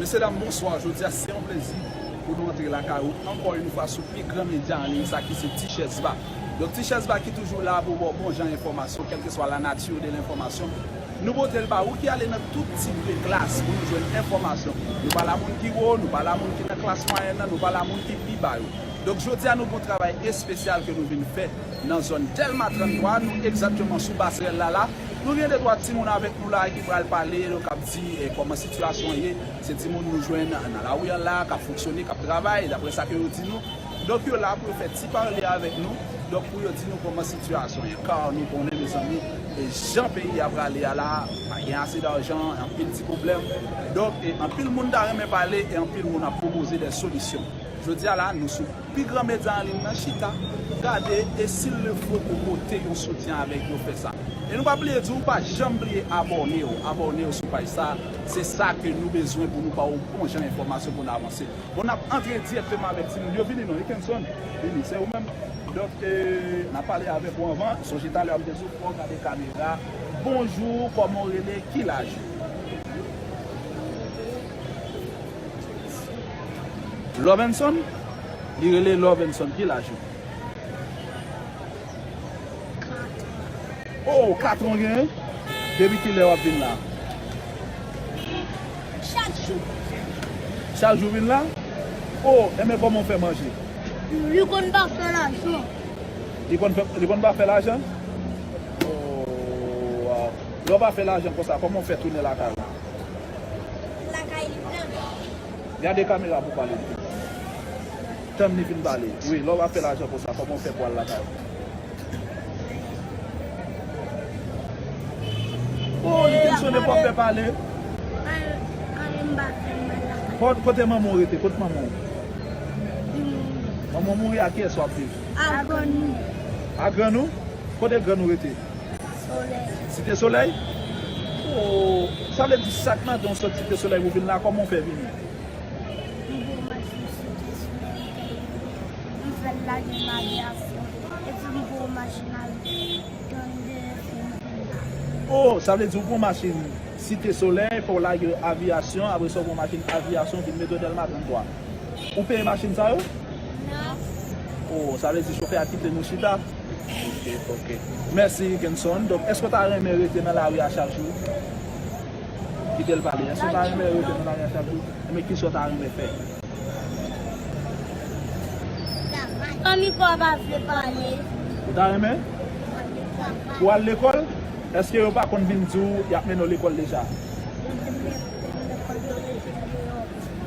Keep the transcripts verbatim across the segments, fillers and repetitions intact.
Mesye dam, bonswa. Jodi a, se yon plezi pou nou antre lakay ou ankò yon fwa sou pi gran medya an liy sa ki se Tichèz Ba. Donk, Tichèz Ba ki toujou la pou ba w bon jan enfòmasyon, kèlkeswa la nature de l'information. Nou pote l ba ou ki ale nan tout tip de klas pou nou jwenn enfòmasyon. Nou pa la moun ki wo, nou pa la moun ki nan klas mwayèn nan, nou pa la moun ki pi ba yo. Donk, jodi a, nou gen yon travay espesyal ke nou vin fè nan zòn Dèlma trannntwa, nou egzakteman sou pasrèl la la. Nou gen de twa timoun avèk nou la ki pral pale, yo k ap di, eh, kòman sitiyasyon an ye. Se timoun nou jwenn nan lari an la, k ap fonksyone, k ap travay, daprè sa ke yo di nou. Donk, yo la pou yo fè ti pale avèk nou. Donk, pou yo di nou kòman sitiyasyon an ye. Kar nou konnen, mezanmi, e jan peyi a prale a la, pa gen ase dajan, anpil ti pwoblèm. Donk, e anpil moun ta renmen pale, e anpil moun ap pwopoze de solisyon. Jodi a la, nou sou pi gran medya an liy nan chita, gade, e s'il le faut, pou pote yon soutyen avèk yo fè sa. E nou pa bliye di w, pa janm bliye abòne w, abòne w sou paj sa, se sa ke nou bezwen pou nou ba w bon jan enfòmasyon pou n avanse. Bon, n ap antre dirèkteman avèk timoun yo. Vini non, Ikenson, vini, se ou menm. Donk, e, n ap pale avèk ou anvan, sonje talè a m te di w, fò w gade kamera. Bonjou, kòman w rele, ki laj ou? Lovenson? Li rele Lovenson. Ki laj ou? Katran. Oh, katran w genyen? Depi kilè w ap vin la? Chak jou. Chak jou vin la? Oh, enben kòman w fè manje? Li konn pa fè lajan. Li konn fè, li konn pa fè lajan? Oh, wow. Lè w pa fè lajan konsa, kòman w fè tounen lakay ou? Lakay li menm. Gade kamera pou pale. Tann li fin pale. Wi, lè w pa fè lajan konsa, kòman w fè pou al lakay ou? Oh, li te sonde pou ap fè pale. Ale, ale m pa fè mal lakay. Kot-, kote manman w rete? Kot manman w? Li mouri. Manman w mouri, ak kiyès w ap viv? Ak grann nou. Ak grann ou? Kote grann ou rete? Solèy. Site Solèy? Oh, sa vle di chak maten w sot Site Solèy pou vin la, kòman w fè vini? M pran machin Site Solèy, m fè l lage m Aviyasyon, epi m pran machin al Tande, m vin la. Oh, sa vle di w pran machin Site Solèy, fè w lage Aviyasyon, apre sa w pran machin Aviyasyon, vin mete w Dèlma trannntwa. Ou peye machin sa yo? Non. Oh, sa vle di chofè a kite nou chita? Ok, ok. Mèsi, Kenson. Donk, èske w ta renmen rete nan lari a chak jou? Kite l pale. Èske w ta renmen rete nan lari a chak jou? Enben, kisa w ta renmen fè? Fanmi pa w pa vle pale. Ou ta renmen? Pou al lekòl? Èske yo pa konn vin di w y ap mennen w lekòl deja?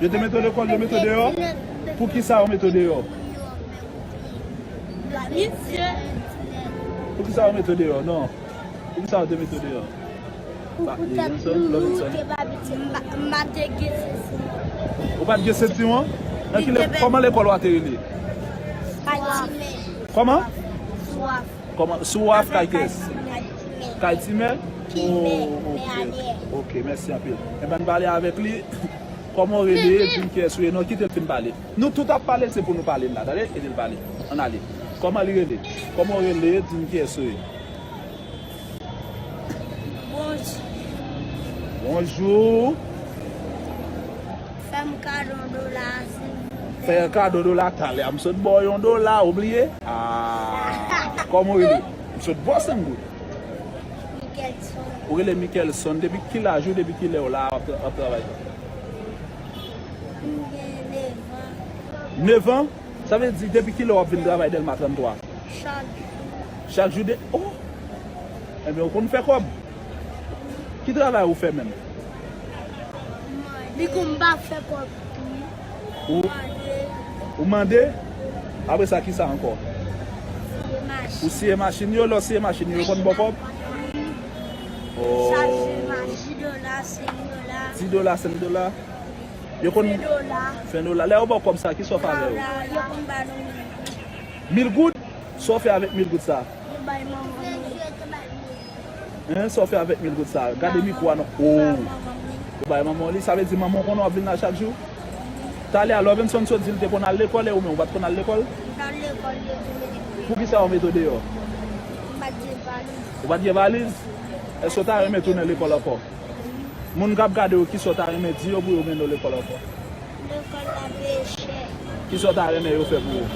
Yo te mete w lekòl, yo mete w deyò? Pou ki sa yo mete w deyò? Pou ki sa yo mete w deyò? Non. Pou ki sa yo te mete w deyò? Pou, pou tèt nou, nou te pa piti, m pa, m pa te gen sentiman. Ou pa t gen sentiman? Nan ki lè, kòman lekòl ou a te rele? Kay Timè. Kòman? Swaf. Kòman? Swaf kay kès? Kay Timè. Kay Timè? Timè, oh, ok. Mè Anyè. Ok, mèsi anpil. Enben, n pale avèk li. Kòman w rele? Di m kiyès ou ye. Non, kite l fin pale. Nou tout ap pale, se pou nou pale la. Tande, kite l pale. Ann ale. Kòman li rele? Kòman w rele? Di m kiyès ou ye. Bonjou. Bonjou. Fè m kado dola, silvouplè. Fè kado dola, talè a m sot ba w yon dola, ou bliye? Ah, kòman w rele? M sot ba w senk goud. Michelson. Ou rele Michelson, depi ki laj ou, depi ki lè w la ap, ap travay? M gen nèf an. Nèf an? Sa vle di, depi kilè w ap vin travay Dèlma trannntwa? Chak jou. Chak jou de, oh! Enben, ou konn fè kòb? Ki travay ou fè menm? Li konn pa fè kòb tou. Ou, ou mande? Apre sa, ki sa ankò? Siye machin. Ou siye machin yo, lè w siye machin yo, yo konn ba w kòb? Oh. Chaje machin, di dola, senk dola. Di dola, senk dola. Yo konn fen dola. Fen dola. Lè yo ba w kòb sa, kisa w fè avè yo? Yo konn ba nou mil goud. Mil goud? Sa w fè avèk mil goud sa? Yo bay manman nou. Hein, sa w fè avèk mil goud sa? Gade mikwo a non. Oh. Yo bay manman w li. Sa vle di manman w konnen w ap vin la chak jou? Talè a, Lovenson sot di l te konn al lekòl, e ou menm, ou pa t konn al lekòl? M t al lekòl, yo te mete m deyò. Poukisa yo mete w deyò? M pa t gen valiz. Ou pa t gen valiz? Èske w ta renmen tounen lekòl ankò? Moun k ap gade yo, kisa w ta renmen di yo pou yo mennen w lekòl ankò? Lekòl la peye chè. Kisa w ta renmen yo fè pou ou?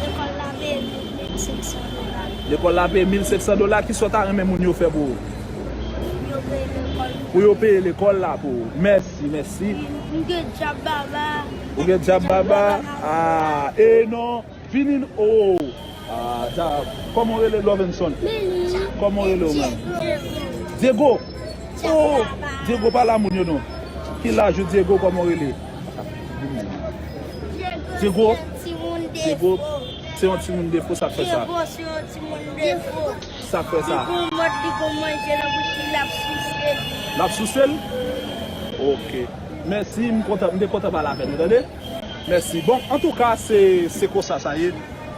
Lekòl la peye mil senk san dola. Lekòl la peye mil senk san dola, kisa w ta renmen moun yo fè pou ou? Yo peye lekòl. Pou yo peye lekòl la pou ou. Mèsi, mèsi. M gen djab baba. Ou gen djab baba? Ah, e non. Vini, oh. Ah, da, kòman w rele, Lovenson? Kòman w rele w menm? Diego. Oh, Diego pa la moun yo non. Ki laj ou, Diego, kòman w rele? Diego, Diego, se yon timoun defo, sa k fè sa. Diego se yon timoun defo. Sa k fè sa. Li gon mòd, li gon manje nan bouch li, l ap souse. L ap souse l? Ok. Mèsi, m kontan, m te kontan pale avè nou, tande? Mèsi. Bon, antouka, se, se konsa sa ye.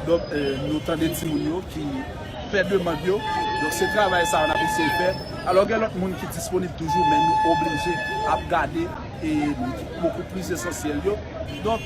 Donk, eh, nou tande timoun yo ki fè demann yo. Donk, se travay sa a n ap eseye fè. Alò, gen lòt moun ki disponib toujou, men nou oblije ap gade e moun ki bokou plis esansyèl yo. Donk,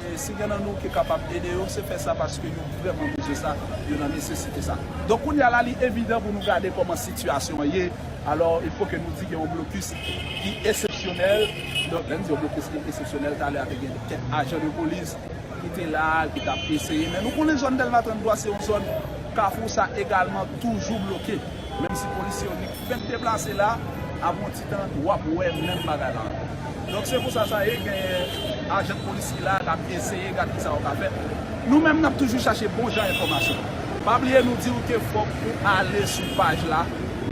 eh, si gen nan nou ki kapab ede yo, se fè sa paske yo vrèman bezwen sa, yo nan nesesite sa. Donk, kounye a la, li evidan pou nou gade kòman sitiyasyon an ye. Alò, il faut que nou di gen yon blokis ki eksepsyonèl. Donk, lè n di yon blokis ki eksepsyonèl, talè a te gen kèk ajan de polis ki te la, ki t ap eseye. Men nou konnen zòn Dèlma trannntwa se yon zòn kafou, sa egalman toujou bloke. Menm si polisye yo li fenk deplase la, apre yon ti tan, w ap wè menm bagay la ankò. Donk, se konsa sa ye, gen ajan polis ki la, k ap eseye gad kisa yo ka fè. Nou menm, n ap toujou chache bon jan enfòmasyon. Pa bliye nou di w ke fòk ou ale sou paj la.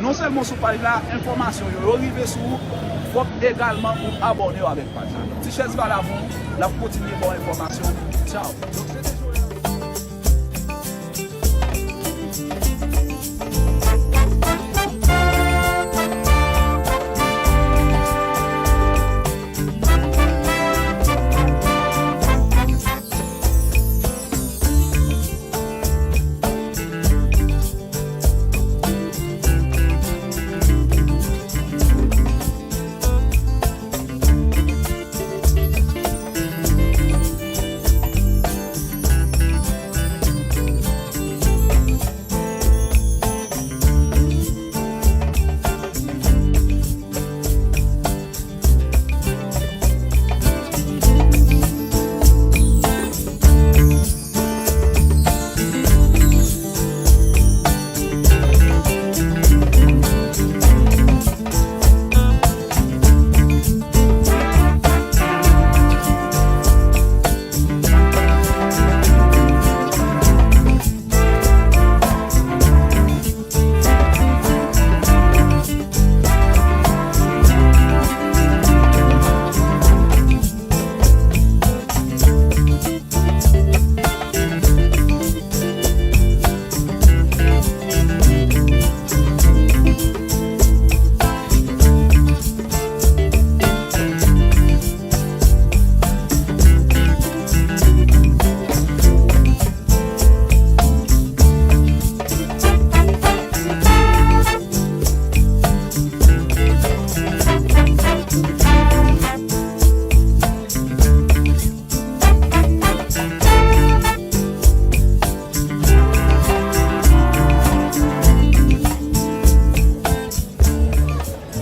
Non sèlman sou paj la, enfòmasyon yo, yo rive sou ou, fòk egalman ou abòne w avèk paj la. Donk, Ti Chèz va la pou ou, l ap kontinye ba w enfòmasyon. Tchaw! Donk, se te Joel.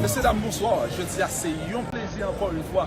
Mesye dam, bonswa. Jodi a, se yon plezi ankò yon fwa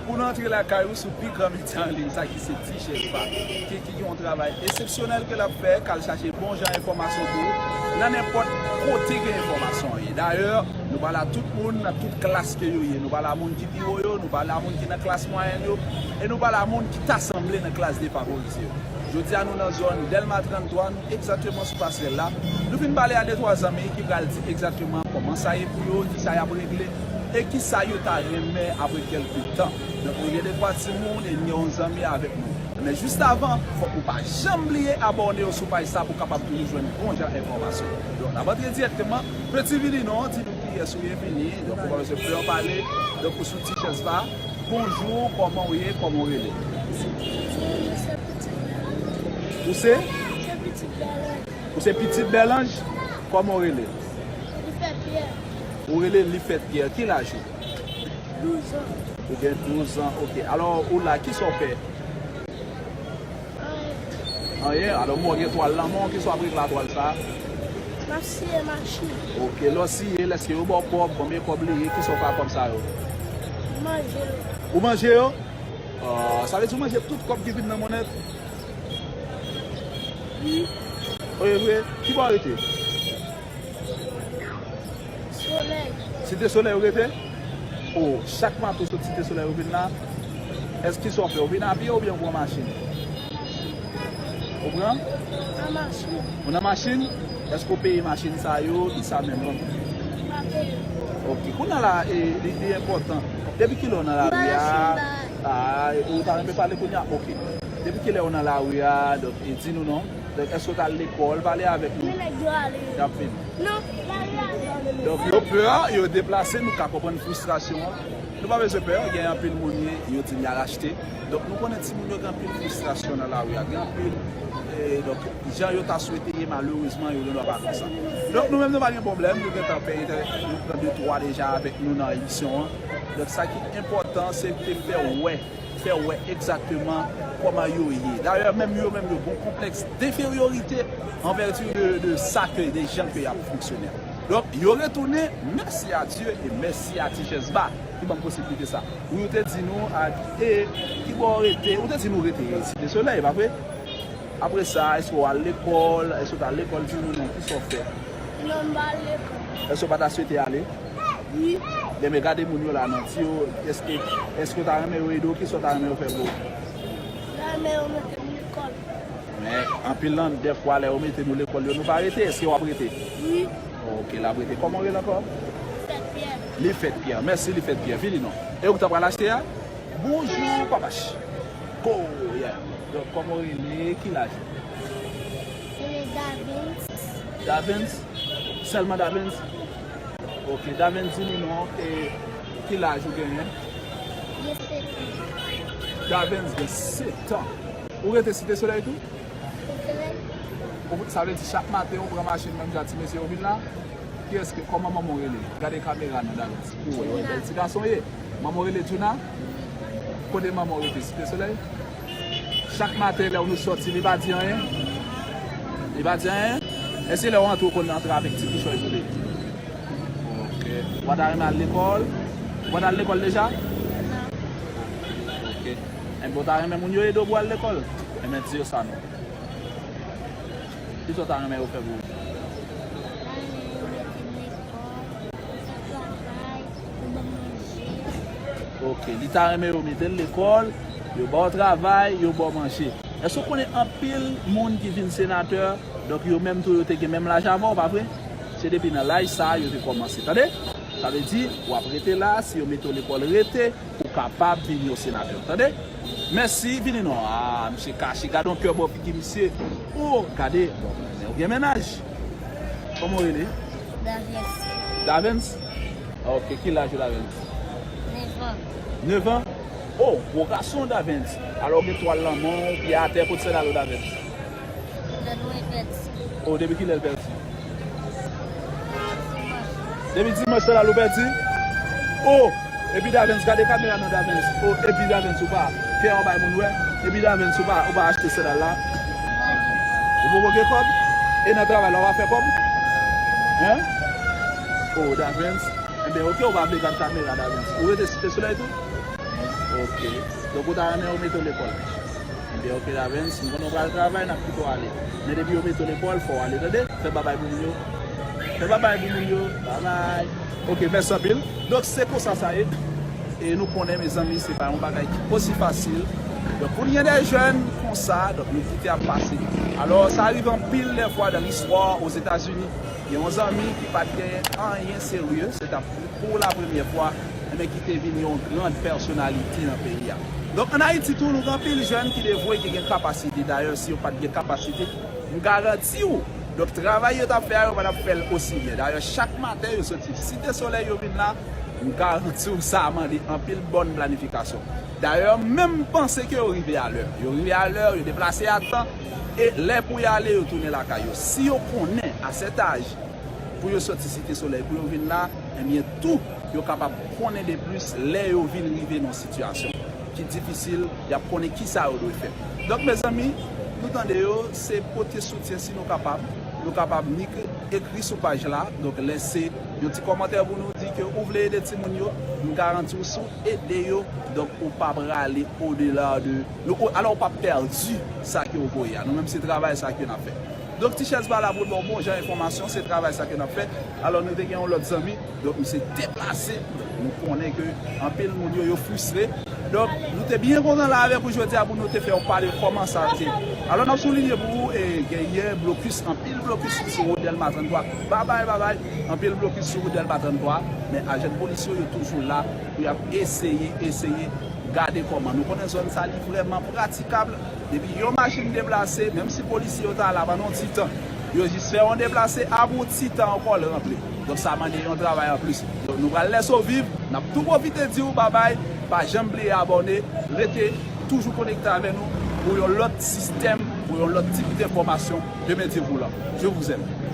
pou n antre lakay ou sou pi gran medya an liy sa ki se Ti Chèz va, ki, ki gen yon travay eksepsyonèl ke l ap fè, k al chache bon jan enfòmasyon pou ou nan nenpòt kote gen enfòmasyon an ye. Dayè, nou pale a tout moun, nan tout klas ke yo ye. Nou pale a moun ki pi wo yo, nou pale a moun ki nan klas mwayèn yo, e nou pale a moun ki ta sanble nan klas defavorize yo. Jodi a, nou nan zòn Dèlma trannntwa, nou egzakteman sou pasrèl la. Nou vin pale a de twa zanmi ki pral di egzakteman kòman sa ye pou yo, kisa y ap regle, e kisa yo ta renmen apre kèlke tan. Donk, nou gen de twa timoun e nou gen yon zanmi avèk nou. Men jis avan, fòk ou pa janm bliye abòne w sou paj sa pou w kapab toujou jwenn bon jan enfòmasyon. Donk, n ap antre dirèkteman. Peti, vini non, di nou kiyès ou ye, vini. Donk, ou pa bezwen pè w pale. Donk, ou sou Ti Chèz va. Bonjou, kòman w ye? Kòman w rele? Ou se? Ou se pitit Bèlanj? Kòman w rele? Lifèt Pyè. Ou rele Lifèt Pyè. Ki laj ou? Douz an. Ou gen douz an, ok. Alò, ou la, kisa w fè? Anyen. Anyen? Alò, mwen gen twal nan men w, kisa w ap regle ak twal sa a? M ap siye machin. Ok, lè w siye l, èske yo ba w kòb, konbyen kòb li ye, kisa w fè ak kòb sa yo? Manje yo. Ou manje yo? Ah, sa vle di ou manje tout kòb ki vin nan monnèt? Wi. Oye vre, ki bò w rete? Solèy. Site Solèy ou rete? O, chak maten ou sot Site Solèy ou vin la? Èske sa w fè? Ou vin a pye oubyen ou pran machin? Ou pran? An machin. Ou nan machin? Èske ou peye machin sa yo? Kisa menm non? Pa peye. Ok, kounye a la, e, li, li enpòtan. Depi kilè w nan lari a? Machin ba. Ah, ou ta renmen pale kounye a? Ok. Depi kilè w nan lari a? Donk, e, di nou non. Donk, èske w t al lekòl? Pale avèk nou. Men nèg yo ale. Y ap vin. Non, lari a. Donk, yo pè, yo deplase, nou ka konprann fristrasyon an. Nou pa bezwen pè, gen anpil moun ye, yo di y al achte. Donk, nou konnen timoun yo gen anpil fristrasyon nan lari a. Gen anpil, e, donk, jan yo ta swete ye, malerezman, yo gen dwa pa konsa. Donk, nou menm, nou pa gen pwoblèm, nou gentan fè entè-, nou pran de twa deja avèk nou nan emisyon an. Donk, sa ki enpòtan, se te fè wè, fè wè egzakteman kòman yo ye. Dayè, menm yo menm, yo gen konplèks denferyorite an vèti de, de sa ke, de jan ke y ap fonksyone. Donk, yo retounen, mèsi a Dye e mèsi a Ti Chèzba ki ban m posiblite sa. Wi, ou te di nou, a, e, ki bò w rete? Ou te di nou rete Site Solèy, pa vre? Apre sa, èske w al lekòl? Èske w t al lekòl? Di nou non, kisa w fè? Non, m pa al lekòl. Èske w pa ta swete ale? Wi. Enben, gade moun yo la, non, di yo, èske, èske w ta renmen yo ede w? Kisa w ta renmen yo fè pou ou? M ta renmen yo mete m lekòl. Men, anpil nan, dèfwa, lè yo mete nou lekòl yo, nou pa rete. Èske w ap rete? Wi. Ok, l ap rete. Kòman w rele ankò? Fèt Pyè. Lifèt Pyè. Mèsi, Lifèt Pyè. Vini non. E ou ki ta pral achte a? Bonjou, papach. Go, yeah. Donk, kòman w rele? Ki laj ou? Se Davens. Davens? Sèlman Davens? Ok, Davens, di nou non. E ki laj ou genyen? Gen sèt an. Davens gen sèt an. Ou rete Site Solèy tou? Site Solèy. Ou, sa vle di chak maten ou pran machin menm jan ti mesye yo vin la? Kiyès ke, kòman manman w rele? Gade kamera nan, Davens. Ou wè, wè, bèl ti gason ye. Manman w rele Djouna? Kote manman w rete? Site Solèy? Chak maten lè nou sòti, li pa di anyen? Li pa di anyen? Èske lè w antre, ou konn antre avèk ti kichòy sou li? Ok. Ou pa ta renmen al lekòl? Ou konn al lekòl deja? Ok. Enben, ou ta renmen moun yo ede w pou w al lekòl? Enben, di yo sa non. Kisa w ta renmen yo fè pou ou? Mwen renmen yo mete m lekòl, yo fè travay, yo ban m manje. Ok, li ta renmen yo mete l lekòl, yo ba w travay, yo ba w manje. Èske w konnen anpil moun ki vin senatè, donk yo menm tou yo te gen menm laj avè w, pa vre? Se depi nan laj sa a yo te kòmanse, tande? Sa vle di, w ap rete la, si yo mete w lekòl, rete, ou kapab vin yon senatè, tande? Mèsi, vini non. Ah, misye kache, gade yon kè bò figi misye. Oh, gade, bon, men ou gen mennaj. Kòman w rele? Davens. Davens? Ok, ki laj ou, Davens? Nèf an. Nèf an? Oh, gwo gason, Davens. Alò, ou gen twal nan men w, pye atè, kot sandal ou, Davens? Lè nou e pèdi. Oh, depi kilè l pèdi? Depi dimanch sandal ou pèdi? Oh! Epi Davens, gade kamera nan, Davens. Oh, epi Davens, ou pa fè yon bay moun wè. Epi Davens, ou pa, ou pa achte sandal la. Ou poko gen kòb? E nan travay la, ou pa fè kòb? Hein? Oh, Davens. Enben, ok, ou pa vle gad kamera, Davens. Ou rete Site Solèy tou? Ok. Donk, ou ta renmen yo mete w lekòl? Enben, ok, Davens, m konnen w pral travay, n ap kite w ale. Men depi yo mete w lekòl, fò w ale, tande? Fè babay pou moun yo. Fè babay pou moun yo. Babay. Ok, mèsi anpil. Donk, se konsa sa ye. E nou konnen, mezanmi, se pa yon bagay ki osi fasil. Donk, pou l gen de jèn konsa, donk, nou kite ap pase. Alò, sa rive anpil de fwa dan listwa Ozetazini. Gen yon zanmi ki pa t genyen anyen serye, se t ap pou la premyè fwa, enben ki te vin yon gran pèsonalite nan peyi a. Donk, ann Ayiti tou, nou gen anpil jèn ki devwe, ki gen kapasite. Dayè, si yo pa t gen kapasite, m garanti w, donk, travay yo t ap fè a, yo pa t ap fè l osi byen. Dayè, chak maten, yo soti Site Solèy, yo vin la, m garanti w, sa mande anpil bòn planifikasyon. Dayè, menm panse ke yo rive alè. Yo rive alè, yo deplase a tan, e lè pou y ale, yo tounen lakay yo. Si yo konnen, a sèt aj, pou yo sòti Site Solèy, pou yo vin la, ebyen, tou, yo kapab konnen de plis lè yo vin rive nan sitiyasyon ki difisil, y ap konnen kisa yo dwe fè. Donk, mezanmi, nou tande yo, se pote soutyen si nou kapab. Nou kapab ni ke ekri sou paj la, donk lèse yon ti kòmantè pou nou di ke ou vle ede timoun yo, m garanti w si w ede yo, donk ou pa prale odela de, nou, ou, alò ou pa pèdi sa ke w voye a. Nou menm se travay sa ke n ap fè. Donk Ti Chèz Ba la pou l ba w bon jan enfòmasyon, se travay sa ke n ap fè. Alò nou te gen yon lòt zanmi, donk misye deplase, nou konnen ke anpil moun yo, yo fristre. Donk nou te byen kontan la avèk ou jodi a pou nou te fè w pale kòman sa te. Alò n ap soulinye pou ou, e, genyen blokis, anpil blokis sou wout Dèlma trannntwa. Babay, babay, anpil blokis sou wout Dèlma trannntwa, men ajan polis yo, yo toujou la pou y ap eseye, eseye gade kòman. Nou konnen zòn sa li vrèman pratikab. Depi yon machin deplase, menm si polisye yo ta la pandan yon ti tan, yo jis fè yon deplase, apre yon ti tan ankò l rantre. Donk sa mande yon travay anplis. Donk nou pral lèse w viv, n ap tou pwofite di w babay, pa janm bliye abòne, rete toujou konekte avè nou pou yon lòt sistèm, pou yon lòt tip denfòmasyon. Demen Dye voulan. Je vous aime.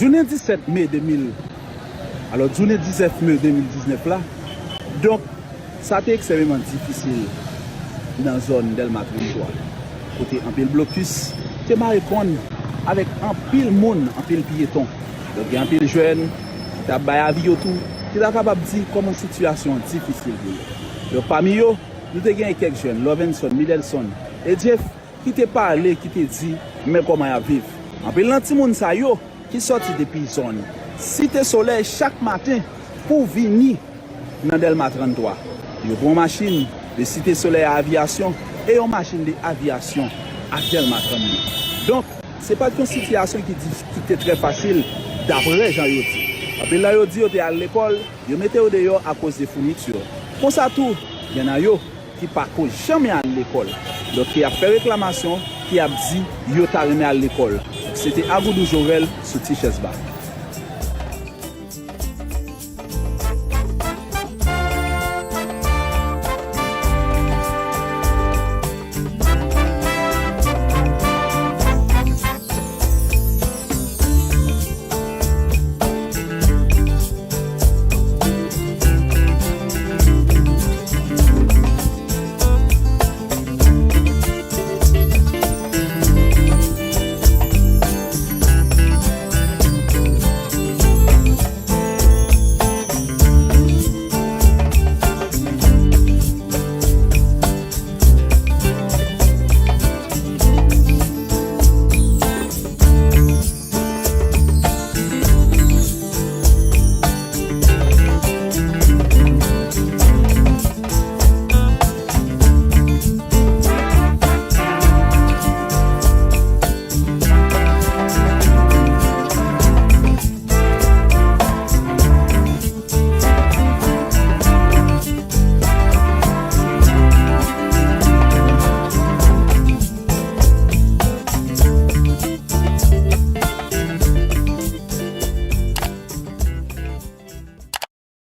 Jounen disèt me de mil, alò, jounen diznèf me de mil diznèf la, donk, sa te ekstrèmeman difisil nan zòn Dèlma trannntwa, kote anpil blokis te mare kòn avèk anpil moun, anpil pyeton. Donk, gen anpil jèn ki t ap bay avi yo tou, ki ta kapab di kòman sitiyasyon an difisil pou yo. Donk, pami yo, nou te gen kèk jèn, Lovenson, Midelson, e Jeff, ki te pale, ki te di, men kòman y ap viv. Anpil nan timoun sa yo ki sòti depi zòn Site Solèy chak maten pou vini nan Dèlma trannntwa. Yo pran yon machin de Site Solèy a Aviyasyon e yon machin de Aviyasyon a Dèlma trannde. Donk, se pa t yon sitiyasyon ki di, ki te trè fasil, daprè jan yo di. Anpil nan yo di yo te al lekòl, yo mete yo deyò akoz de founiti. Konsa tou, gen nan yo ki pako janmen al lekòl. Donk, ki ap fè reklamasyon, ki ap di yo ta renmen al lekòl. Se te Agoudou Jorèl sou Ti Chèz Ba.